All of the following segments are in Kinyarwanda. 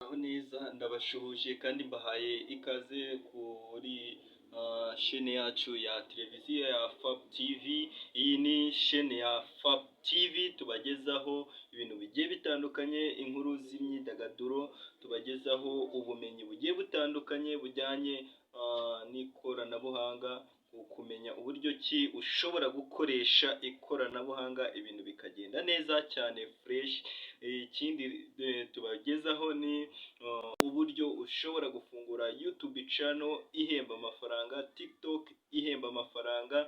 Muraho neza, ndabashuhuje kandi mbahaye ikaze kuri shene yacu ya televiziyo ya FAB TV. Iyi ni shene ya FAB TV tubagezaho ibintu bigiye bitandukanye, inkuru z'imyidagaduro, tubagezaho ubumenyi bugiye butandukanye bujyanye n'ikoranabuhanga, kumenya uburyo ki ushobora gukoresha ikoranabuhanga ibintu bikagenda neza cyane fresh. Ikindi tubagezaho ni uburyo ushobora gufungura YouTube channel ihemba amafaranga, TikTok ihemba amafaranga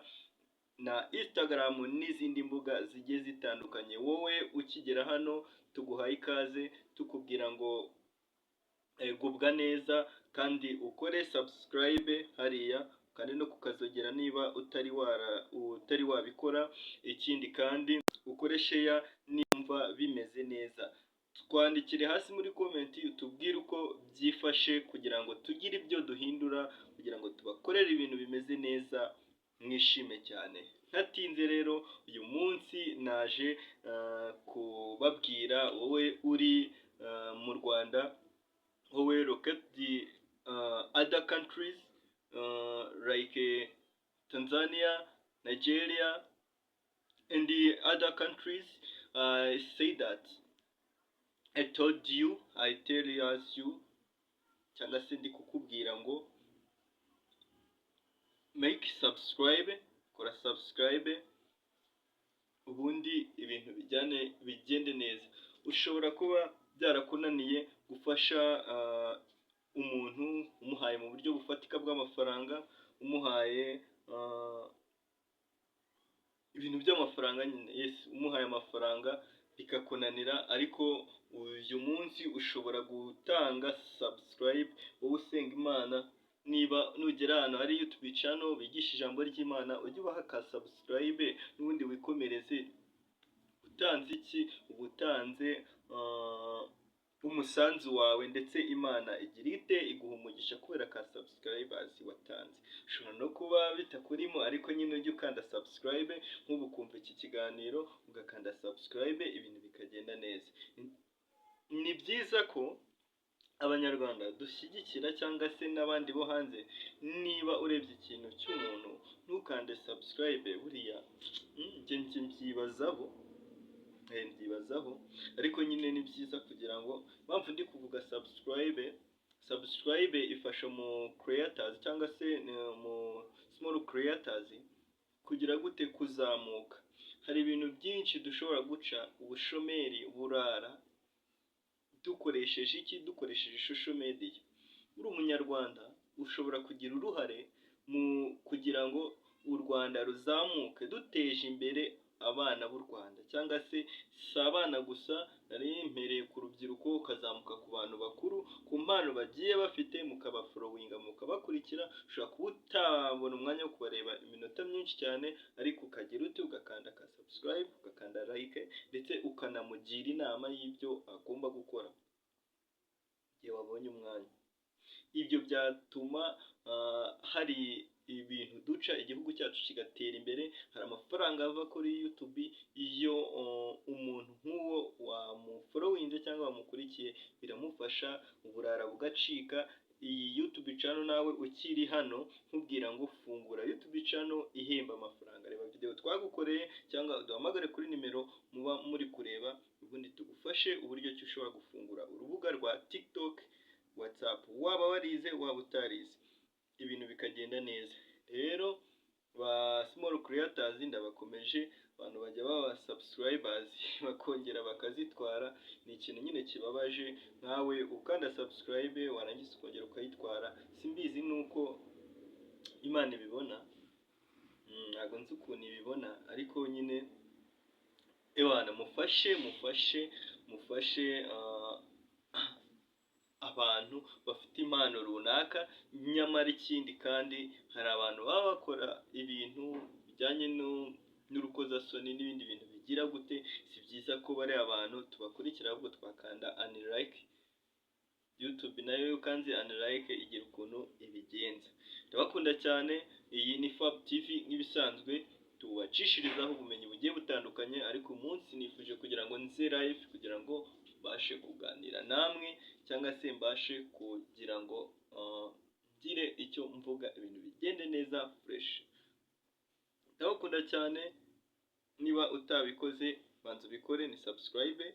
na Instagram n'izindi mbuga zigiye zitandukanye. Wowe ukigera hano tuguhaye ikaze, tukubwira ngo gubwa neza kandi ukore subscribe hariya kandi no kukazogera niba utari wabikora. Ikindi kandi ukore share nimba bimeze neza. Twandikire hasi muri comment utubwire uko byifashe kugira ngo tugire ibyo duhindura, kugira ngo tubakorere ibintu bimeze neza, mwishime cyane. Ntatinze rero, uyu munsi naje kubabwira, wowe uri mu Rwanda, wowe located other countries like Tanzania, Nigeria and the other countries, I say that I told you, I tell you, cyangwa se ndi kukubwira ngo make subscribe, kora subscribe ubundi ibintu bijyane bigende neza. Ushobora kuba byarakunaniye gufasha umuntu, umuhaye mu buryo bufatika bw'amafaranga, umuhaye ibintu by'amafaranga nyine, yes, umuhaye amafaranga bikakunanira, ariko uyu munsi ushobora gutanga subscribe. Wowe usenga Imana, niba nugera ahantu hari YouTube channel bigisha ijambo ry'Imana, ujye ubaha ka subscribe n'ubundi wikomereze. Utanze iki? Uba utanze umusanzu wawe, ndetse Imana igira ite? Iguha umugisha kubera ka subscribers watanze. Ushobora no kuba bitakurimo, ariko nyine ujye ukanda subscribe. Nk'ubu ukumva iki kiganiro ugakanda subscribe, ibintu bikagenda neza. Ni byiza ko Abanyarwanda dushyigikira cyangwa se n'abandi bo hanze. Niba urebye ikintu cy'umuntu ntukande subscribe, buriya njye mbyibazaho, ariko nyine ni byiza kugira ngo, impamvu ndi kuvuga subscribe, subscribe ifasha mu creators cyangwa se mu small creators kugira gute? Kuzamuka. Hari ibintu byinshi dushobora guca ubushomeri, burara, dukoresheje iki? Dukoresheje social media. Uri Umunyarwanda ushobora kugira uruhare mu kugira ngo u Rwanda ruzamuke, duteje imbere abana b'u Rwanda, cyangwa se si abana gusa, nari mpereye ku rubyiruko, ukazamuka ku bantu bakuru, ku mpano bagiye bafite, mukabafollowinga, mukabakurikira. Ushobora kuba utabona umwanya wo kubareba iminota myinshi cyane, ariko ukagira uti ugakanda ka subscribe, ugakanda like, ndetse ukanamugira inama y'ibyo agomba gukora igihe wabonye umwanya. Ibyo byatuma hari ibintu duca, igihugu cyacu kigatera imbere. Hari amafaranga ava kuri YouTube. Iyo umuntu nk'uwo wamufollowinze cyangwa wamukurikiye, biramufasha, uburara bugacika. Iyi YouTube channel, nawe ukiri hano nkubwira ngo fungura YouTube channel ihemba amafaranga. Reba video twagukoreye cyangwa uduhamagare kuri nimero muba muri kureba, ubundi tugufashe uburyo ki ushobora gufungura urubuga rwa TikTok, WhatsApp, waba warize, waba utarize, ibintu bikagenda neza. Rero ba small creators ndabakomeje. Abantu bajya baba subscribers bakongera bakazitwara, ni ikintu nyine kibabaje. Nkawe ukanda subscribe warangiza ukongera ukayitwara, simbizi nuko Imana ibibona, ntabwo nzi ukuntu ibibona, ariko nyine ewana mufashe, mufashe, mufashe abantu bafite impano runaka. Nyamara ikindi kandi, hari abantu baba bakora ibintu bijyanye n'urukozasoni n'ibindi bintu bigira gute. Si byiza ko bariya abantu tubakurikira, ahubwo twakanda unlike. YouTube nayo iyo ukanze unlike igira ukuntu ibigenza. Ndabakunda cyane. Iyi ni Fab TV nk'ibisanzwe, tubacishirizaho ubumenyi bugiye butandukanye, ariko umunsi nifuje kugira ngo nze live kugira ngo mbashe kuganira namwe. cyangwa se mbashe kugira ngo ngire icyo mvuga, ibintu bigende neza fresh. Ndabakunda cyane. Niba utabikoze, banza ubikore, ni subscribe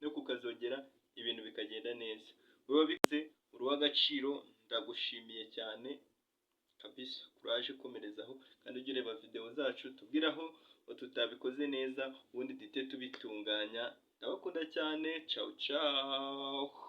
no kukazogera, ibintu bikagenda neza. Wowe wabikoze uri uw'agaciro, ndagushimiye cyane kabisa. Kuraje, komerezaho, kandi ujye ureba video zacu, tubwire aho tutabikoze neza, ubundi duhite tubitunganya. Ndabakunda cyane. Ciao ciao.